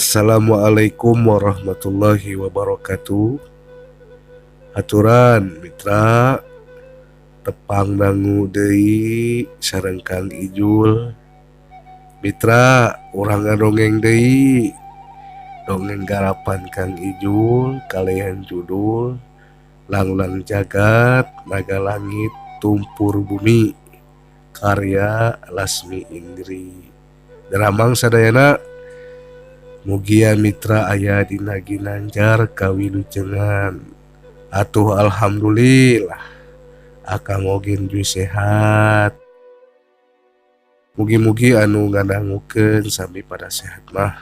Assalamualaikum warahmatullahi wabarakatuh. Aturan mitra tepang dangu deui sareng Kang Ijul. Mitra urang ngadongeng deui. Dongeng garapan Kang Ijul kalian judul Langlang Jagat Naga Langit Tumpur Bumi karya Lasmi Indri. Dramang sadayana mugia mitra aya dina ginanjar kawilujengan. Atuh alhamdulillah akang oge nuju sehat. Mugi-mugi anu ngadangukeun sami pada sehat mah.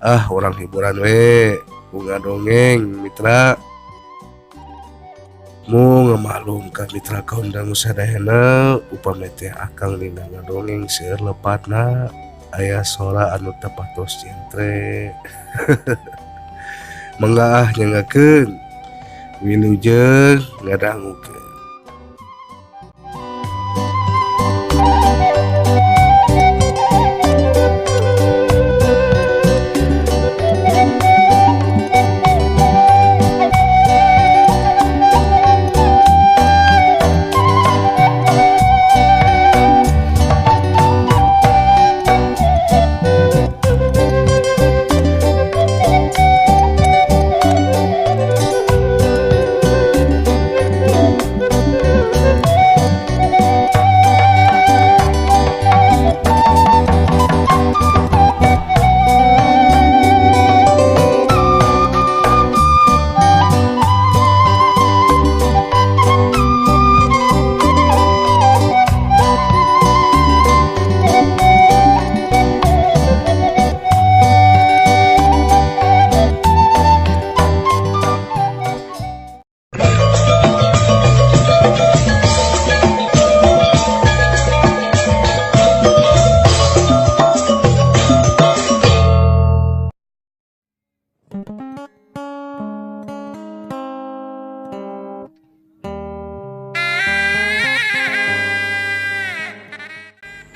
Ah, urang hiburan we bunga dongeng mitra. Mu ngamaklum ka mitra kaum dangu sadayana upami teh akang dina ngadongeng seueur lepatna aya sora anu teu patos jentre. Mangga ah nyangakeun wilujeng ngadangukeun.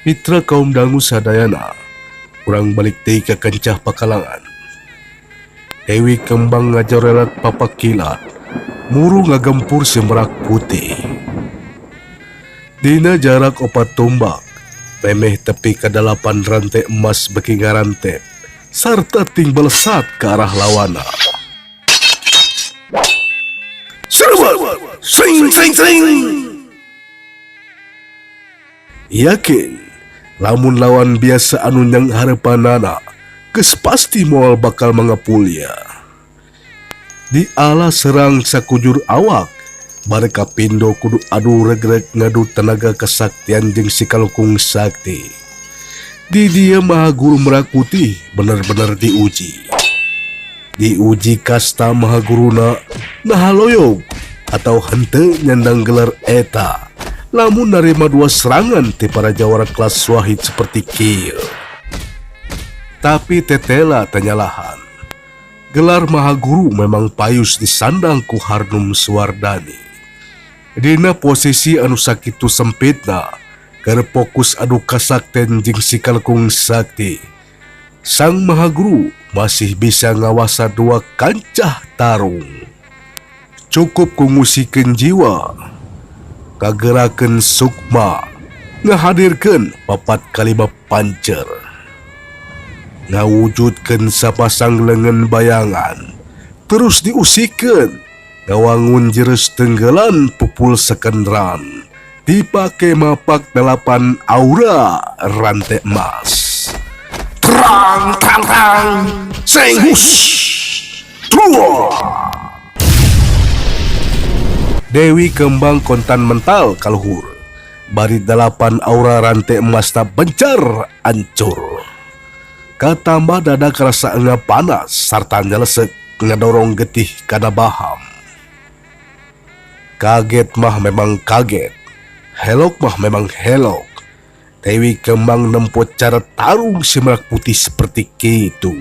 Mitra kaum dangu sadayana, urang balik deui ka kancah pakalangan. Dewi Kembang ngajorelat papakilat, muru ngagempur si Merak Putih. Dina jarak 4 tombak, memeh tepi ka 8 rantai emas beki ngarantep, sarta ting belesat ke arah lawana. Serban, sing sing sing. Yakin lamun lawan biasa anu nyang harepanana geus pasti moal bakal mangapulia. Di ala serang sakujur awak, bare kapindo kudu adu regreg ngadu tenaga kesaktian jeung si kalukung sakti. Di dia Maha Guru Merak Putih bener-bener diuji. Diuji kasta Maha Guruna naha loyog atau henteu nyandang gelar eta. Lamun narima 2 serangan ti para jawara kelas wahid seperti kieu. Tapi tetela tanyalahan. Gelar Maha Guru memang payus disandang ku Harnum Suwardani. Dina posisi anu sakitu sempitna, keur fokus adu kasakten jeung si kalkung sakti. Sang Maha Guru masih bisa ngawasa 2 kancah tarung. Cukup ku ngusikeun jiwa, kagerakeun sukma, ngahadirkeun 4 kali pancer, ngawujudkeun sapasang lengan bayangan, terus diusikeun ngawangun jeres tenggelan pupul sekendran, dipake mapak 8 aura rantai emas. Terang terang terang, seng hus, tua. Dewi Kembang kontan mental kaluhur, bari 8 aura rantai emas tak bencar ancur. Katambah dada kerasa enga panas sarta nyelesek ngedorong getih kana baham. Kaget mah memang kaget, helok mah memang helok. Dewi Kembang nempo cara tarung si Merak Putih seperti itu.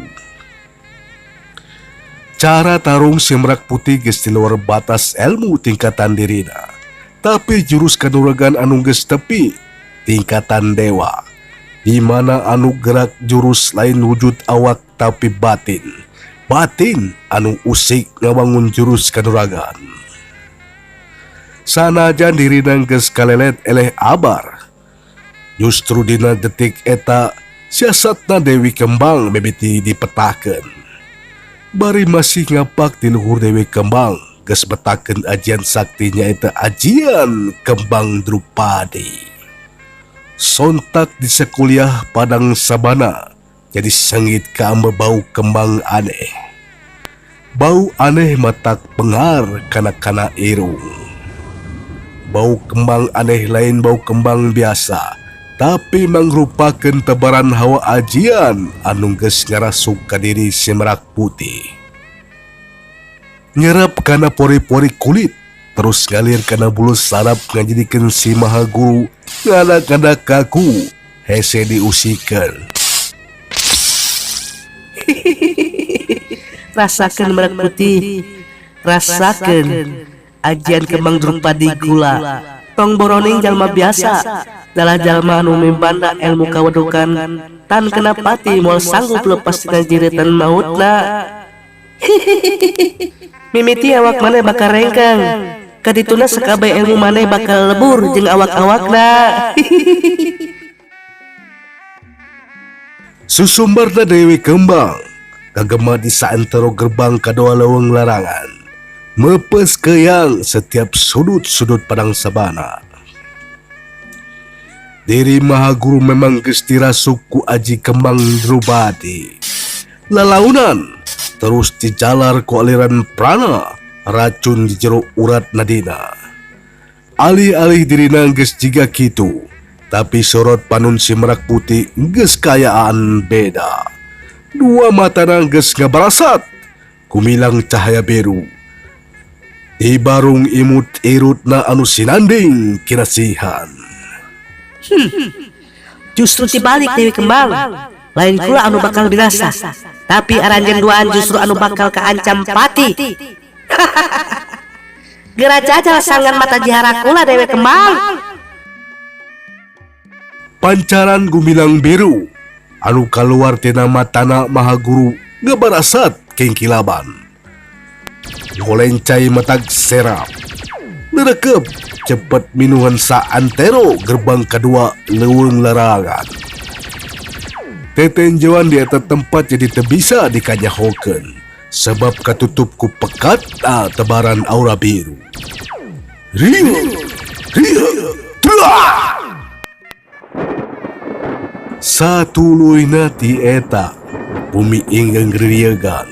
Cara tarung si Merak Putih geus di luar batas ilmu tingkatan dirina. Tapi jurus kanuragan anu geus tepi tingkatan dewa. Di mana anu gerak jurus lain wujud awak tapi batin. Batin anu usik ngawangun jurus kanuragan. Sanajan dirina geus kalelet eleh abar. Justru dina detik eta siasatna Dewi Kembang mimiti dipetakeun. Bari masih ngapak di luhur Dewi Kembang geus betakeun ajian sakti nyaeta ajian Kembang Drupadi. Sontak di sekuliah Padang Sabana jadi sengit kaambe bau kembang aneh. Bau aneh matak pengar kana-kana irung. Bau kembang aneh lain bau kembang biasa, tapi mangrupakeun tebaran hawa ajian anu geus ngarasuk ka diri si Merak Putih. Nyerap kana pori-pori kulit, terus ngalir kana bulu saraf ngajadikeun si Maha Guru ngada-ngada kaku hese diusikeun. Rasakeun Merak Putih, rasakeun ajian kembang Drupadi gula. Tong boroning jalma biasa, dalah jalma anu mimbanda ilmu kawedukan tan kena pati moal sanggup lepas tina jiritan mautna. Mimiti awak maneh bakal rengkang, kadituna sakabeh ilmu maneh bakal lebur jeung awak-awakna. Susumberna Dewi Kembang kagema di saantero gerbang kadua leuweung larangan. Mepes keyang setiap sudut-sudut Padang Sabana. Diri Maha Guru memang geus dirasuk ku aji Kembang Drupadi. Lalaunan terus dijalar ku aliran prana racun di jero urat nadina. Alih-alih dirina geus jiga kitu, tapi sorot panun si Merak Putih geus kayaan beda. Dua matana geus ngabarasat kumilang cahaya biru. Di barung imut irutna anu sinanding kinasihan. Justru dibalik Dewi Kembang, lain kula anu bakal binasa, tapi aranjeun duaan justru anu bakal kaancam pati. Geura jajal sangan mata jihara kula Dewi Kembang. Pancaran gumilang biru anu kaluar tina matana Maha Guru ngebarasat kengkilaban. Golencai matag serap. Nerekep cepet minuhan saantero gerbang kedua leuweung larangan. Tetenjoan di eta tempat jadi teu bisa dikanyahokeun sebab katutup ku pekat tebaran aura biru. Ria, ria, tua. Satuluyna ti eta bumi ingeng riegan.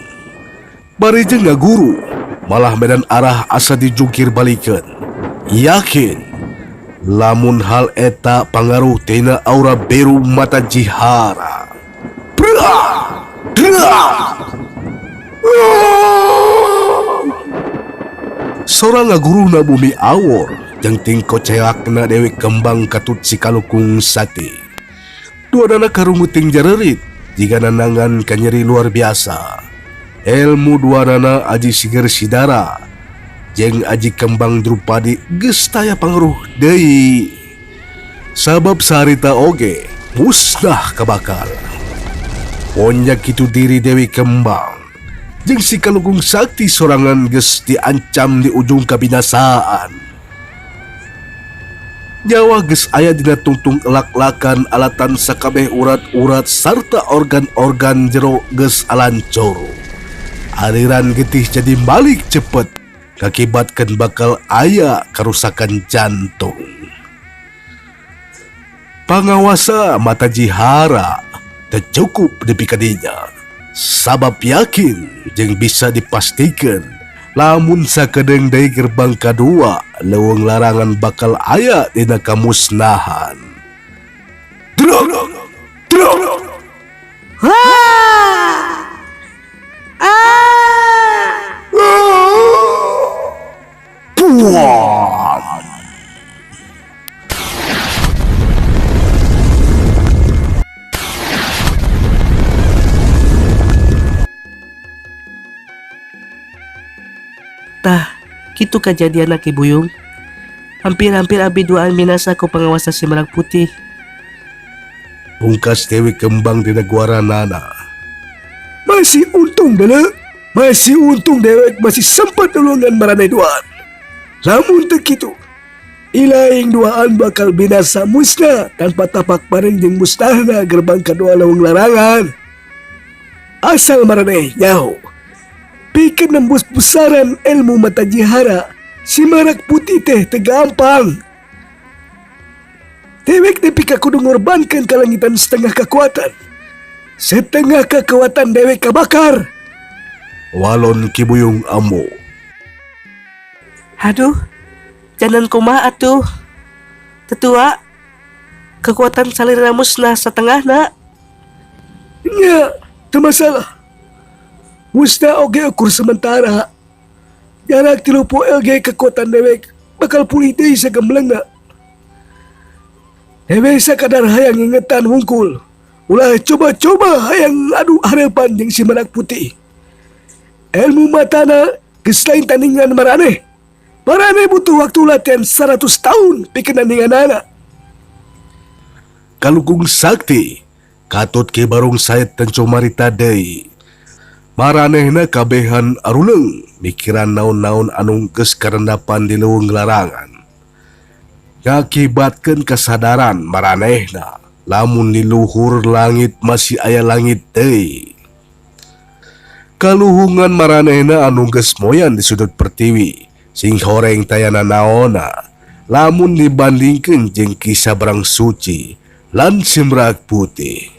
Bari jeung ngaguru malah medan arah asa dijungkir balikeun. Yakin lamun hal eta pangaruh tina aura biru mata jihara. Sorang ngaguruna bumi awor jeung tingko ceakna Dewi Kembang katut si Kalukung Sati. Dua dana karungu ting jarerit jiga nanangan kanyeri luar biasa. Ilmu dua dana aji siger sidara jeung aji Kembang Drupadi geus taya pangaruh deui. Sabab sarita oge musnah kabakar. Ponya kitu diri Dewi Kembang jeung si Kalukung Sakti sorangan geus diancam di ujung kabinasaan. Nyawa geus aya dina tungtung elak-lakan alatan sakabeh urat-urat sarta organ-organ jero geus alancor. Aliran getih jadi balik cepet ngakibatkeun bakal aya karusakan jantung. Pangawasa mata jihara teu cukup nepi ka dinya. Sabab yakin jeung bisa dipastikan lamun sakedeung deui gerbang kadua leuweung larangan bakal aya dina kamusnahan. Truk, truk. Puam. Tah, kitu kajadian Ki Buyung. Hampir-hampir abi duaan binasa ku pengawasa si Merak Putih. Pungkas Dewi Kembang dina guaranana. Masih untung dele, masih untung dewek masih sempat nulungan maraneh duaan. Lamun teu kitu, ilaing duaan bakal binasa musnah tanpa tapak bareng jeung musnahna gerbang kadua leuweung larangan. Asal maraneh nyaho, pikeun nembus pusaran ilmu mata jihara, si Merak Putih teh teu gampang. Dewek nepi ka kudu ngorbankeun kalengitan setengah kekuatan. Setengah kekuatan dewek kabakar. Walon Ki Buyung Ambo. Aduh, jangan kumaha atuh. Tetua, kekuatan salira musnah setengahna. Nya, teu masalah. Musnah oge ukur sementara. Jarak 3 poe oge kekuatan dewek bakal pulih deui sagemblengna. Dewek sakadar hayang ngingetan wungkul. Ulah coba-coba hayang adu harapan jeung si Merak Putih. Ilmu matana geus lain tandingan maraneh. Maraneh butuh waktu latihan 100 tahun pikeun nandinganana. Kalukung Sakti katut Ki Barung Said tenco marita deui. Maranehna kabehan aruleung mikiran naon-naon anu geus karendapan di leuweung larangan. Ngakibatkeun kasadaran maranehna lamun di luhur langit masih aya langit deui. Kaluhungan maranehna anu geus moyan di sudut pertiwi sing horeng tayana naona lamun dibandingkeun jeung Ki Sabrang Suci lan si Merak Putih.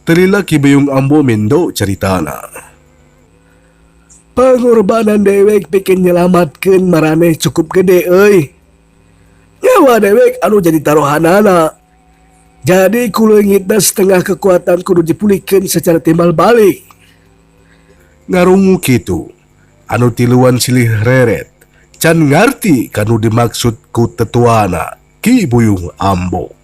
Terila Ki Buyung Ambo mendo caritana. Pengorbanan dewek bikin nyelamatkeun maraneh cukup gede euy. Nyawa dewek anu jadi taruhanana. Jadi kuleungitna setengah kekuatan kudu dipulihkeun secara timbal balik. Ngarungu kitu, anu tiluan silih reret, can ngarti kanu dimaksud ku tetuana Ki Buyung Ambo.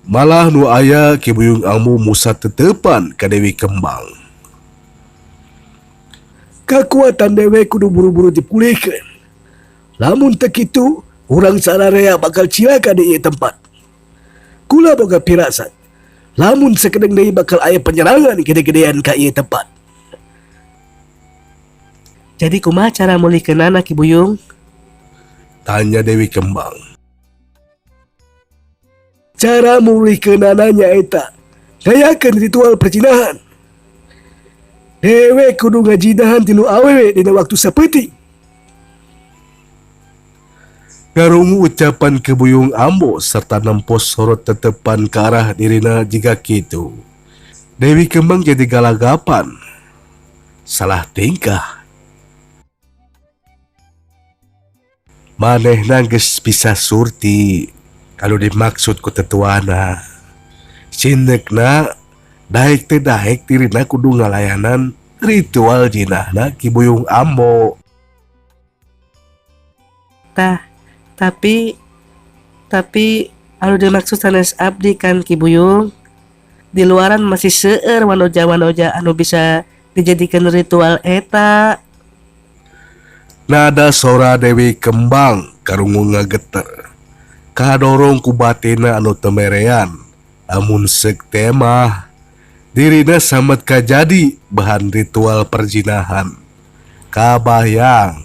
Malah nu aya Ki Buyung Ambo musa tetepan ka Dewi Kembang. Kekuatan dewek kudu buru-buru dipulihkeun. Lamun teu kitu, urang sararea bakal cilaka di ieu tempat. Kula boga pirasat. Lamun sakedeung deui bakal aya penyerangan gede-gedean ka ieu tempat. Jadi kumaha cara mulihkeunana Ki Buyung? Tanya Dewi Kembang. Cara mulihkeunana nyaeta ngayakeun ritual perzinahan. Dewek kudu ngajinahan tilu awewe dina waktu sapeuting. Ngarungu ucapan Ki Buyung Ambo serta nempos sorot tetepan ke arah dirina jiga kitu. Dewi Kembang jadi galagapan. Salah tingkah. Manehna geus bisa surti kalau dimaksud ku tetuana. Sindekna daek teh daek dirina kudu ngalayanan ritual jinahna Ki Buyung Ambo. Tah, tapi anu dimaksud sanes abdi kan Ki Buyung. Di luaran masih seueur wanoja-wanoja anu bisa dijadikan ritual eta. Nada sora Dewi Kembang karungu ngageter. Kadorong ku batina anu temerean. Amun seuk temah dirina samet kajadi bahan ritual perzinahan. Kabayang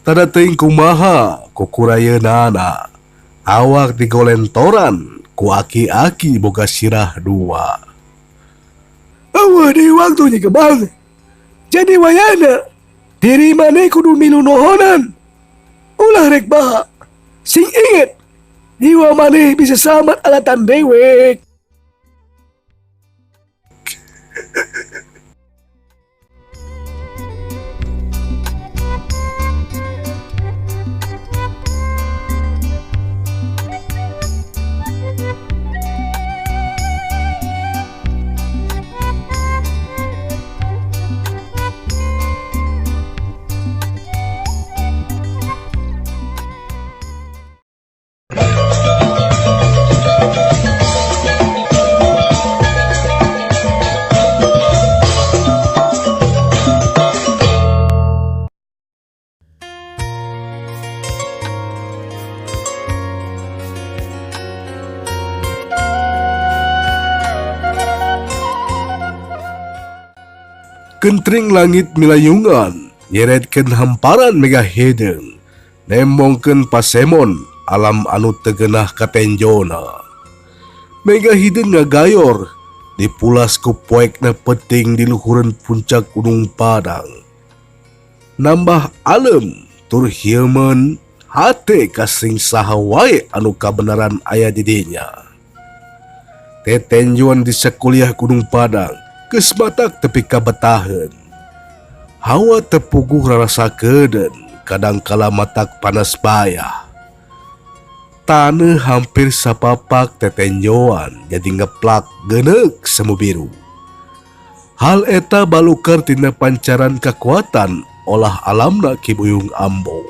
tada teuing kumaha kukurayeunana. Awak digolentoran ku aki-aki boga sirah dua. Eueuh deui waktu nya Kembang. Jadi wayana diri maneh kudu milu nohonan. Ulah rek baha. Sing inget, jiwa maneh bisa selamat alatan dewek. Kentring langit milayungan nyeretkeun hamparan mega hideung nembongkeun pasemon alam anu teu geunah katenjona. Mega hideung ngagayor dipulas ku poekna peuting di luhureun puncak Gunung Padang. Nambah alem tur hieumeun hate kasing saha wae anu kabeneran aya di dinya. Tetenjoan di sakuliah Gunung Padang geus matak tepi ka betaheun. Hawa teu puguh rarasakeun kadangkala matak panas bayah. Taneuh hampir sapapak tetenjoan jadi ngeplak geuneuk semu biru. Hal eta balukar tina pancaran kakuatan olah alamna Ki Buyung Ambo.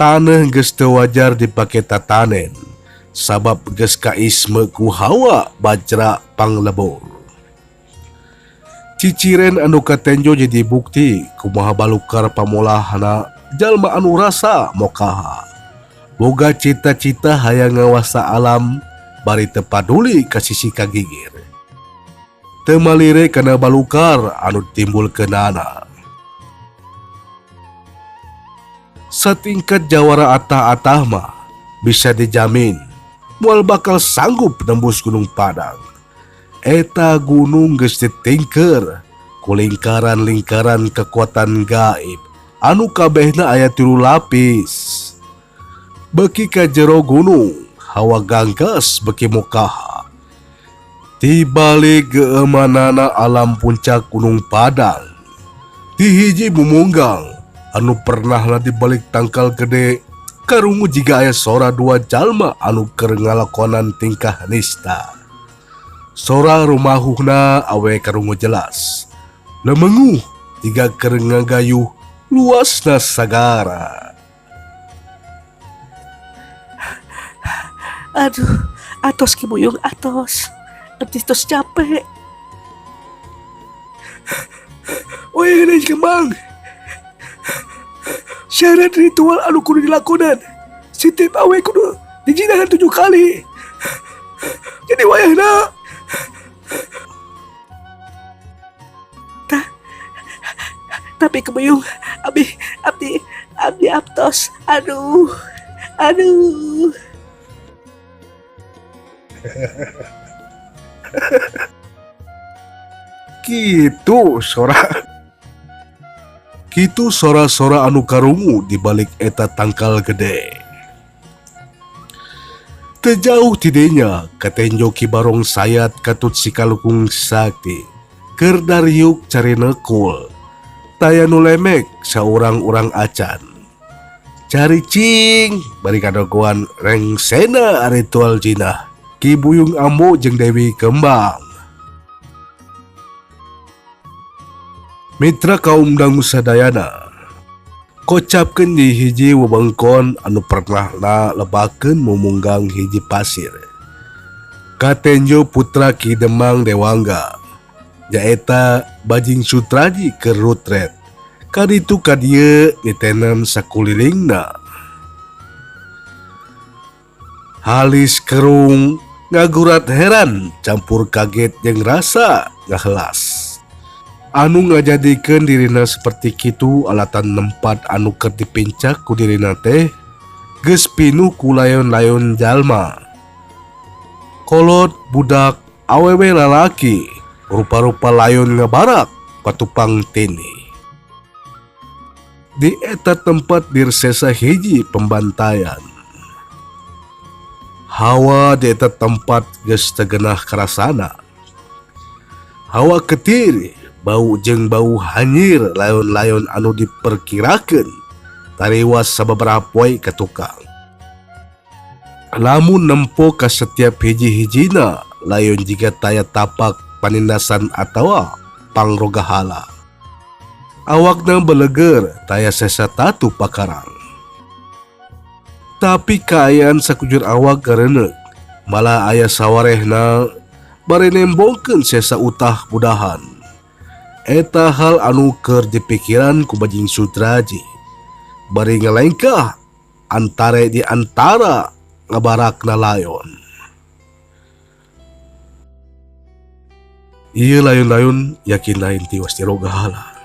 Taneuh geus teu wajar dipake tatanen sabab geus kaisme ku hawa bajra panglebur. Ciciren anu katenjo jadi bukti kumaha balukar pamolahna jalma anu rasa mokaha. Boga cita-cita hayang ngawasa alam bari teu paduli ka sisi kagigir. Teu malire kana balukar anu timbulkeunana. Satingkat jawara atah-atah mah bisa dijamin moal bakal sanggup nembus Gunung Padang. Eta gunung geus ditingker ku lingkaran-lingkaran kekuatan gaib anu kabehna aya 3 lapis. Beki ka jero gunung, hawa ganggas beki mukaha. Tibalik geemanana alam puncak Gunung Padang. Di hiji mumunggang anu pernahna di balik tangkal gede, karungu jiga aya sora dua jalma anu keur ngalakonan tingkah nista. Sora rumahuhna awe karungu jelas. Lemenguh jiga keur ngagayuh luasna sagara. Aduh, atos Ki Buyung, atos. Abdi tos capek. Woi, ini kembang. Syarat ritual anu kudu dilakonan. Setiap awe kudu dijinahan 7 kali. Jadi wayahna. Tapi Ki Buyung, abdi aptos. Aduh, aduh. Kitu sora. Kitu sora-sora anu karungu di balik eta tangkal gede. Teu jauh tidinya katenjo Ki Barong Sayat katut sikalukung sakti. Keur dariuk cari nekul. Taya nu lemek saurang-urang acan. Cari cing bari kadogoan rengsena ritual jinah. Ki Buyung Ambo jeung Dewi Kembang. Mitra kaum dangu sadayana, kocapkeun di hiji wewengkon anu pernahna lebakeun mumunggang hiji pasir. Katenjo putra Ki Demang Dewangga, nyaeta Bajing Sutraji keur rutret. Kaditu ka dieu nitenan sakulilingna. Halis kerung ngagurat heran campur kaget jeung rasa ngahelas. Anu ngajadikeun dirina seperti kitu alatan nempat anu keur dipincak ku dirina teh geus pinuh ku layon-layon jalma. Kolot budak awewe lalaki rupa-rupa layon ngabarak patupang tini. Di eta tempat dirsesa hiji pembantaian. Hawa di eta tempat geus teu geunah karasana. Hawa ketir, bau jeung bau hanyir layon-layon anu diperkirakeun tariwas sababaraha poe ka tukang. Lamun nempo ka setiap hiji-hijina layon jiga taya tapak panindasan atawa pangrogahala. Awakna beleger taya sesa tatu pakarang. Tapi kaayaan sakujur awak gareneuk, malah aya sawarehna bari nembongkeun sesa utah budahan. Eta hal anu keur dipikiran ku Bajing Sutraji. Bari ngalengkah antara di antara ngabarakna layon. Ieu layon-layon yakin lain tiwas ti rogahala.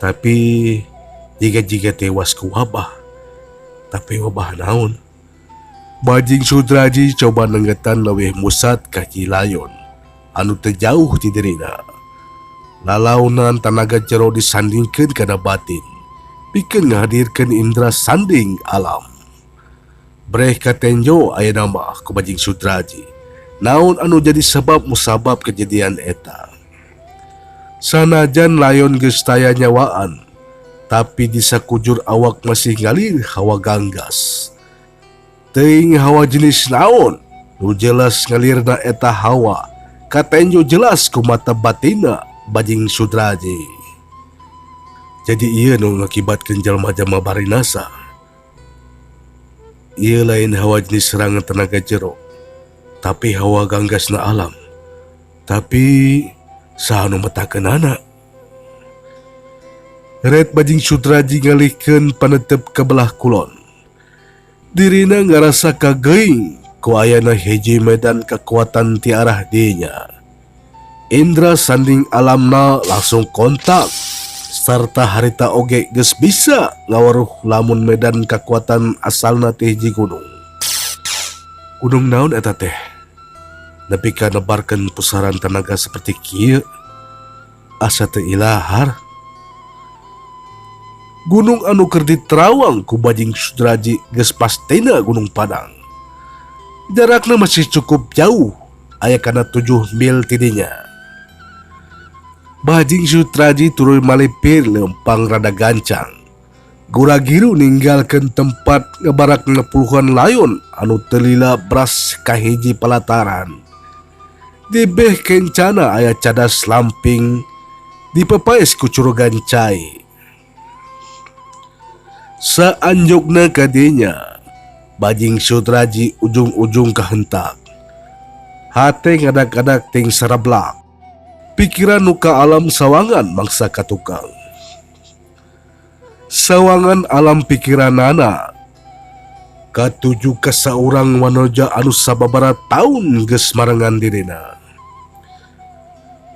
Tapi jiga-jiga tewas ku wabah. Tapi wabah naon? Bajing Sudraji coba nenggetan leuwih musat ka Ki Layon anu teu jauh ti dirina. Lalaunan tanaga jero disandingkeun kana batin, pikeun ngahadirkeun indra sanding alam. Breh katenjo ayeuna mah ku Bajing Sudraji. Naon anu jadi sebab musabab kejadian eta. Sanajan layon geus taya nyawaan, tapi di sakujur awak masih ngalir hawa ganggas. Teuing hawa jenis naon, nu jelas ngalirna eta hawa, katenjo jelas ku mata batina Bajing Sudraji. Jadi ieu nu ngakibatkeun jalma-jalma barinasa. Ieu lain hawa jenis serangan tenaga jero, tapi hawa ganggasna alam. Tapi saha nu metakeunana? Red Bajing Sudraji ngalihkeun panetep ka belah kulon. Dirina ngarasa kageuing ku ayana hiji medan kekuatan ti arah dinya. Indra sanding alamna langsung kontak sarta harita oge geus bisa ngawaruh lamun medan kekuatan asalna ti hiji gunung. Gunung naon eta teh? Nepi ka nebarkeun pusaran tenaga seperti kieu. Asa teu ilahar. Gunung anu keur diterawang ku Bajing Sudraji geus pastina Gunung Padang. Jarakna masih cukup jauh, aya kana 7 mil tidinya. Bajing Sudraji tuluy malipir leumpang rada gancang. Gura-giru ninggalkeun tempat ngebarak puluhan layon anu teu lila bras kahiji palataran. Di beh kencana aya cadas lamping dipepaes ku curugan cai. Saanjukna kadinya, Bajing Sudraji ujung-ujung kahentak. Hate ngadak-ngadak ting sarablak. Pikiran nu ka alam sawangan mangsa katukang. Sawangan alam pikiranana katuju ka saurang wanoja anu sababaraha taun geus marengan dirina.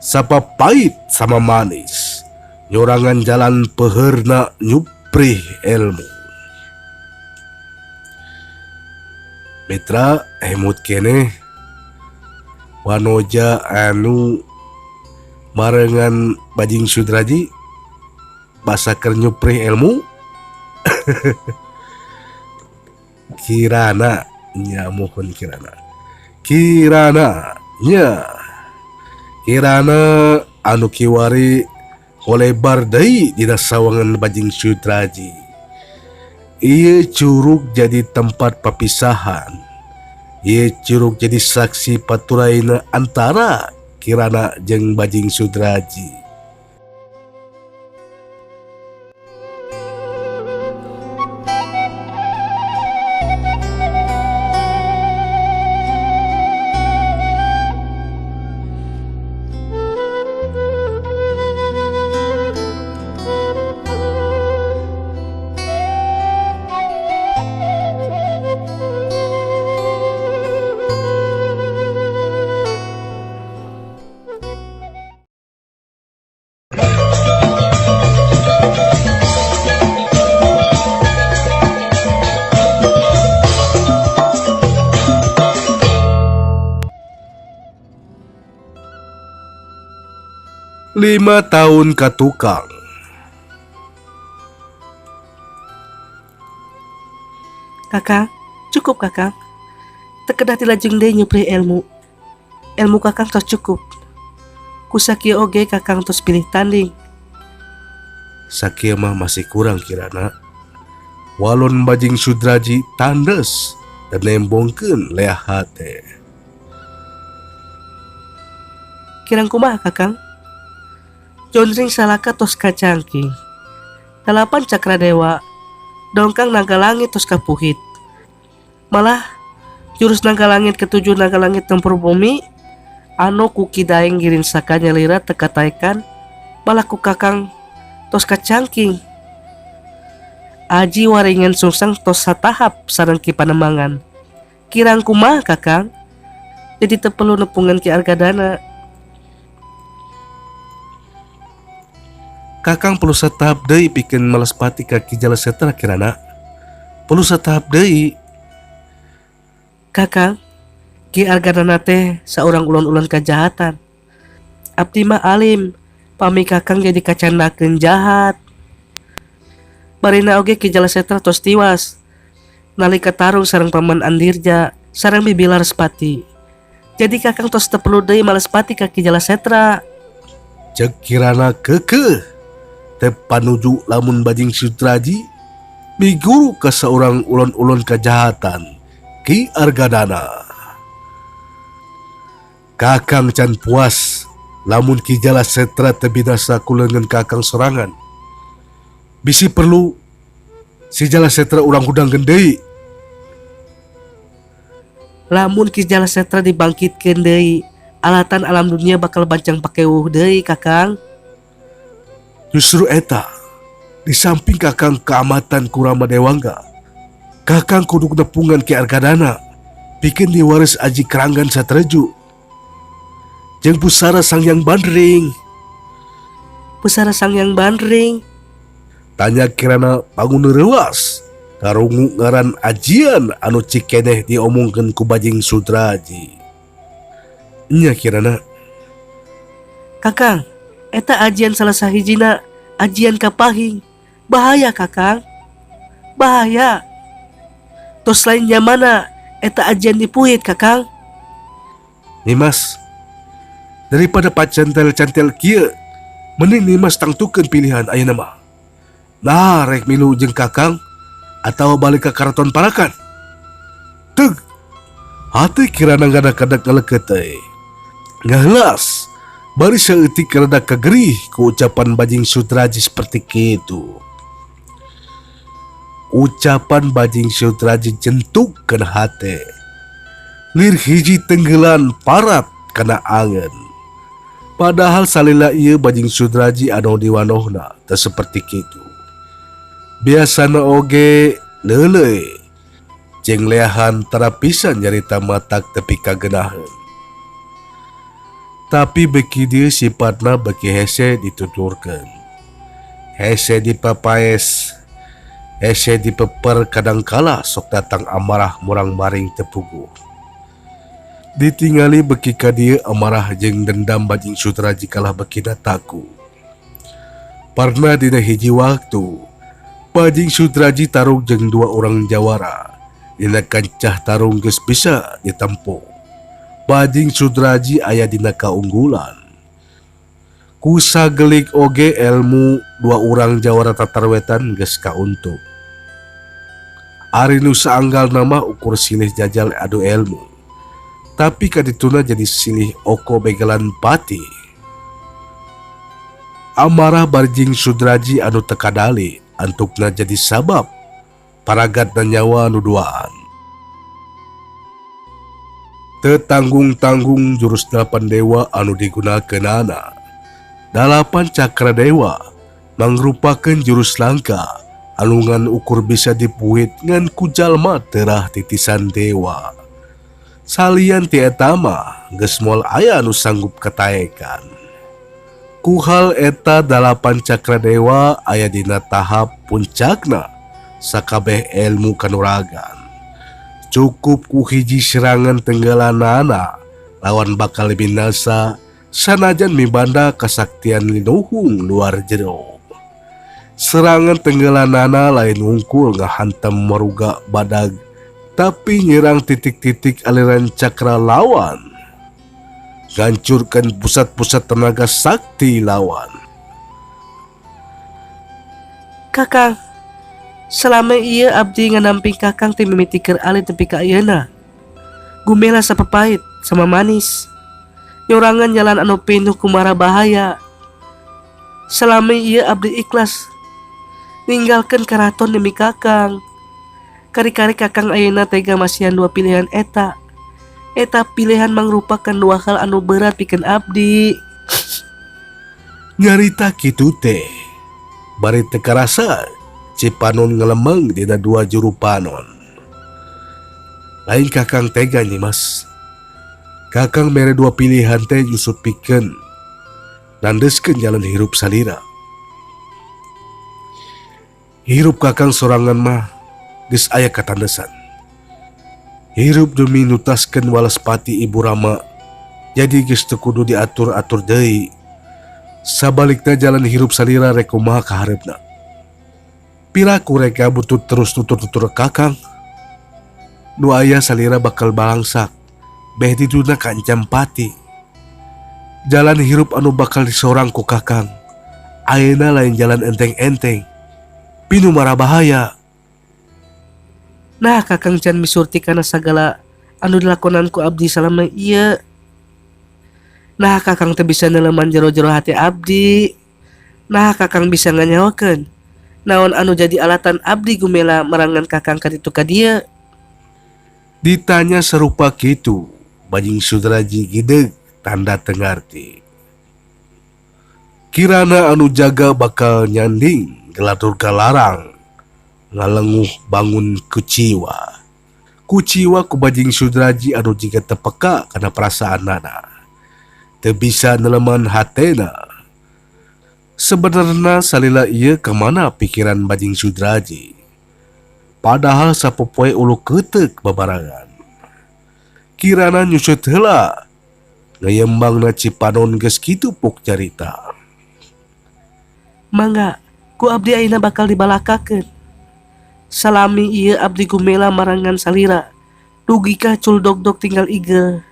Sapa pahit sama manis, nyorangan jalan peherna nyuprih ilmu. Mitra emut keneh wanoja anu marengan Bajing Sudraji basa keur nyuprih ilmu. Kirana nya mohon kirana. Kirana nya. Kirana anu kiwari kolebar deui dina sawangan Bajing Sudraji. Ieu curug jadi tempat papisahan. Ieu curug jadi saksi paturaina antara Kirana jeung Bajing Sudraji. Lima tahun ka tukang. Kakang, cukup kakang. Teu kedah dilajeng deui nyuprih ilmu. Ilmu kakang tos cukup. Ku sakieu oge kakang tos pilih tanding. Sakieu mah masih kurang kirana. Walon Bajing Sudraji tandes dan nembongkeun leah hate. Kirang kumaha kakang? Jonjring salaka tos kacangking. 8 cakradewa dongkang naga langit tos kapuhit. Malah jurus naga langit ketujuh naga langit tempur bumi anu ku Ki Daeng Giring Saka nyalira teka taekan malah ku kakang tos kacangking. Aji waringan sungsang tos satahap sareng Ki Panemangan. Kirang kumaha kakang? Jadi teu perlu nepungan Ki Argadana. Kakang perlu satahap deui pikeun males pati ka Ki Jala Setra, Kirana. Perlu satahap deui. Kakang, Ki Argadana teh saurang ulun-ulun kajahatan. Abdi mah alim, pami Kakang jadi kacandakeun jahat. Barina oge Ki Jala Setra tos tiwas nalika tarung sareng Paman Andirja sareng Bibi Larspati. Jadi Kakang tos teu perlu deui males pati ka Ki Jala Setra. Cek Kirana keukeuh teu panuju lamun Bajing Sutraji miguru ka saurang ulun-ulun kajahatan Ki Argadana. Kakang can puas lamun Ki Jala Setra teu binasa ku leungeun Kakang sorangan. Bisi perlu si Jala Setra urang hudangkeun deui. Lamun Ki Jala Setra dibangkitkeun deui, alatan alam dunia bakal bancang pakewuh deui, Kakang. Justru eta, di samping Kakang kaamatan ku Rama Dewangga, Kakang kudu nepungan Ki Argadana pikeun diwaris aji Keranggan Satreju jeung pusara Sangyang Bandring. Pusara Sangyang Bandring? Tanya Kirana bangun reuas ngarungu ngaran ajian anu cikeneh diomongkeun ku Bajing Sudraji. Nya, Kirana. Kakang, eta ajian salah sahijina ajian kapahing. Bahaya, Kakang, bahaya. Tos lain mana eta ajian dipuhit, Kakang. Nimas, daripada pacantel-cantel kieu, mending Nimas tangtukeun pilihan ayeuna mah. Nah, rek milu jeung Kakang atau balik ke Karaton Parakan? Teg hati Kirana ngada-kada ngaleukeut teh. Ngaheulas bari saeutik rada kagerih ku ucapan Bajing Sutraji seperti kitu. Ucapan Bajing Sutraji jentuk kana hate. Lir hiji tenggelan parat kana angen. Padahal salila ieu Bajing Sudraji anu diwanohna teu seperti kitu. Biasana oge leuleuy jeung leahan, tara pisan nyarita matak tepi ka geunaheun. Tapi beki dieu sifatna beki hese dituturkeun. Hese dipapaes, hese dipeper, kadangkala sok datang amarah murang-maring teu puguh. Ditingali beki ka dieu amarah jeung dendam Bajing Sutraji kalah beki dataku. Pernah dina hiji waktu Bajing Sutraji tarung jeung dua orang jawara. Dina kancah tarung geus bisa ditempo. Bajing Sudraji aya dina kaunggulan. Ku sagelik oge ilmu dua orang jawara Tatar Wetan geus kauntuk. Ari nu saanggalna mah ukur silih jajal adu ilmu. Tapi kadituna jadi silih oko begelan pati. Amarah Bajing Sudraji anu teu kadali antukna jadi sabab paragatna nyawa nu duaan. Teu tanggung-tanggung jurus delapan dewa anu digunakeunana. Dalapan cakra dewa mangrupakeun jurus langka anu ngan ukur bisa dipuit ngan ku jalma terah titisan dewa. Salian ti eta mah geus moal aya anu sanggup kataekan. Ku hal eta dalapan cakra dewa aya dina tahap puncakna sakabeh ilmu kanuragan. Cukup ku hiji serangan tenggelanana lawan bakal binasa sanajan mibanda kasaktian linuhung luar jero. Serangan tenggelanana lain wungkul ngahantam meruga badag, tapi nyerang titik-titik aliran cakra lawan. Ngancurkan pusat-pusat tenaga sakti lawan. Kakang, selama ieu abdi nganamping Kakang ti mimiti keur alit tepi ka ayeuna. Gumela sapapahit sama manis. Nyorangan jalan anu pinuh ku mara bahaya. Selama ieu abdi ikhlas ninggalkeun karaton demi Kakang. Kari-kari Kakang ayeuna tega masihan dua pilihan eta. Eta pilihan mangrupakeun dua hal anu berat pikeun abdi. Nyarita kitu teh bari teu karasa cipanon ngelemeng dina dua juru panon. Lain Kakang tega, Nyimas. Kakang mere dua pilihan teh justru pikeun nandeskeun jalan hirup salira. Hirup Kakang sorangan mah geus aya katandesan. Hirup demi nutaskeun walaspati Ibu Rama, jadi geus teu kudu diatur-atur deui. Sabalikna jalan hirup salira rek kumaha kahareupna. Piraku rek butut terus nutur-tutur Kakang. Nu aya salira bakal balangsak, beh dituna kancam pati. Jalan hirup anu bakal disorang ku Kakang ayeuna lain jalan enteng-enteng, pinuh mara bahaya. Nah, Kakang can misurti kana sagala anu dilakonan ku abdi salama ieu. Nah, Kakang teu bisa neleman jero-jero hati abdi. Nah, Kakang bisa nganyahokeun naon anu jadi alatan abdi gumela merangan Kakang ka ditu ka dieu. Ditanya serupa kitu, Bajing Sudraji gideg tanda teu ngarti. Kirana anu jaga bakal nyanding geladur galarang ngalenguh bangun kuciwa. Kuciwa ku Bajing Sudraji anu jiga teu peka kana perasaanana. Teu bisa neleman hatena. Sebenarnya salila ieu kemana pikiran Bajing Sudraji? Padahal sapopoe ulu keuteuk babarengan. Kirana nyusut heula, ngayembangna Cipanon geus kitu puk carita. Mangga, ku abdi ayeuna bakal dibalakakeun. Salami ieu abdi gumela marangan salira, dugi ka cul dogdog tinggal igel.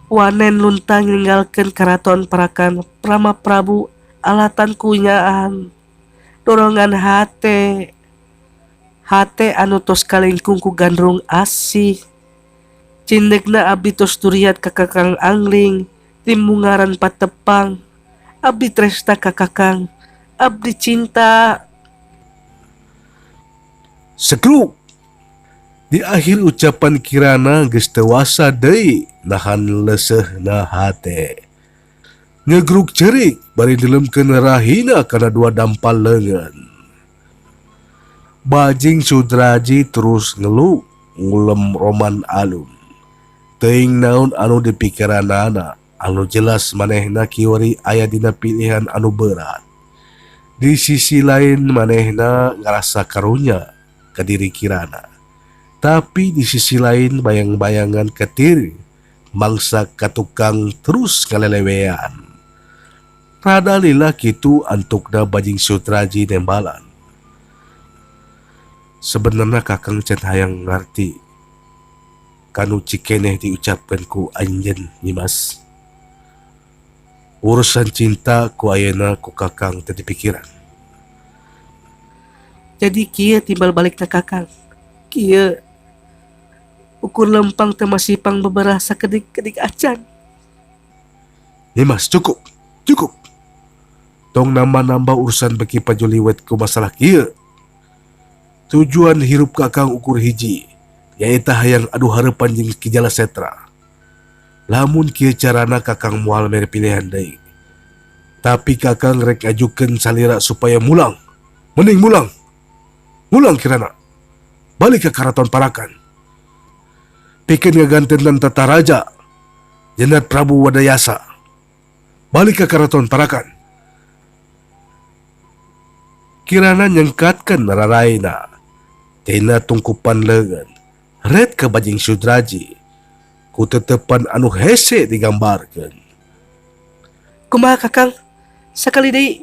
Wanen luntang ninggalkeun karaton Parakan Prama Prabu alatan ku nyaan dorongan hate. Hate anu tos kalingkung ku gandrung asih. Cindekna abdi tos duriat ka Kakang Angling, timungaran patepang. Abdi tresna ka Kakang, abdi cinta. Sekruk. Di akhir ucapan Kirana geus teu wasa deui nahan leuseuhna hate. Ngegruk cerik bari neuleumkeun rahina kana dua dampal leungeun. Bajing Sudraji terus ngelu ngulem roman alum. Teuing naon anu dipikiranana, anu jelas manehna kiwari aya dina pilihan anu berat. Di sisi lain manehna ngarasa karunya ka diri Kirana. Tapi di sisi lain bayang-bayangan ketir mangsa katukang terus ngalelewean. Rada lila kitu antukna Bajing Sudraji nembalan. Sebenarnya Kakang can hayang ngarti kanu cikeneh diucapkan ku anjeun, Nyimas. Urusan cinta ku ayeuna ku Kakang teu dipikiran. Jadi kieu timbal balikna, Kakang. Kieu ukur lempang teu masipang beberah sakedik-kedik acan. Nyimas, cukup, cukup. Tong nambah-nambah urusan beki pajuliwet ku masalah kieu. Tujuan hirup Kakang ukur hiji, nyaeta hayang adu hareupan jeung Ki Jala Setra. Lamun kieu carana, Kakang moal mere pilihan deui. Tapi Kakang rek ngajukeun salira supaya mulang. Mending mulang. Mulang, Kirana. Balik ke Karaton Parakan. Pikeun ngagantenan tata raja Jenderal Prabu Wadayasa. Balik ke Karaton Parakan. Kirana nyengkatkeun raraina. Tina tungkupan leungeun. Ret ke Bajing Sudraji. Ku tetepan anu hese digambarkeun. Kumaha, Kakang? Sakali deui.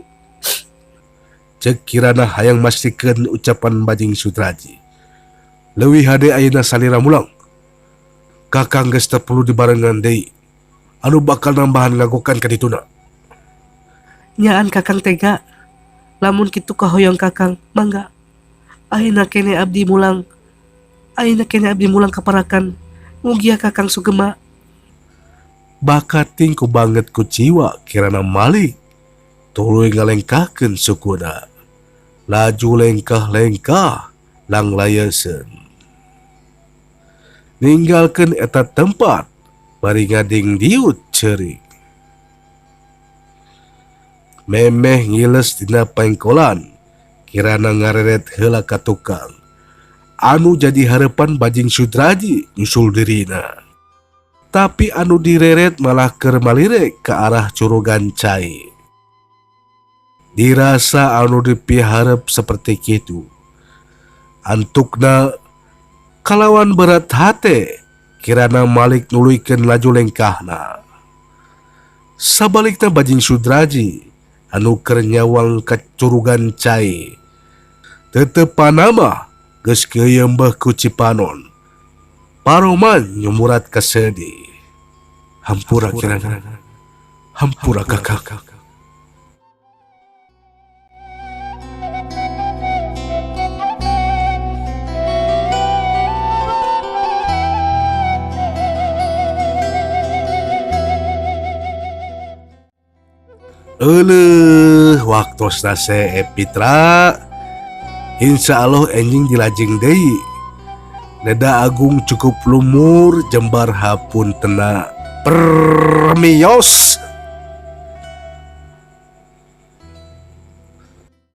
Cek Kirana hayang mastikeun ucapan Bajing Sudraji. Leuwih hade ayeuna salira mulang. Kakang geus teu perlu dibarengan deui. Anu bakal nambahan ngagokan ka dituna. Nyaan Kakang tega. Lamun kitu kahoyong Kakang, mangga. Ayeuna kene abdi mulang. Ayeuna kene abdi mulang ka Parakan. Mugia Kakang sugema. Bakating ku banget kuciwa Kirana malik. Tuluy ngalengkahkeun sukuna. Laju lengkah-lengkah langlayeseun. Ninggalkeun eta tempat bari ngading diut ceurik. Memeh ngiles dina pengkolan, Kirana ngareret heula ka tukang. Anu jadi harapan Bajing Sudraji nyusul dirina. Tapi anu direret malah keur malirek ke arah curugan cai. Dirasa anu dipiharep seperti kitu. Antukna kalawan berat hate kirana Malik nuluykeun laju lengkahna. Sabalikna Bajing Sudraji anu keur nyawang kacurugan cai. Teu panama geus keuyembeuh ku Cipanon. Paroman nyumurat kasedih. Hampura kirana. Hampura kakak. Euleuh waktosna seep Pitra. Insya Allah enjing dilajeng deui. Neda Agung cukup lumur jembar hapuntena. Permios.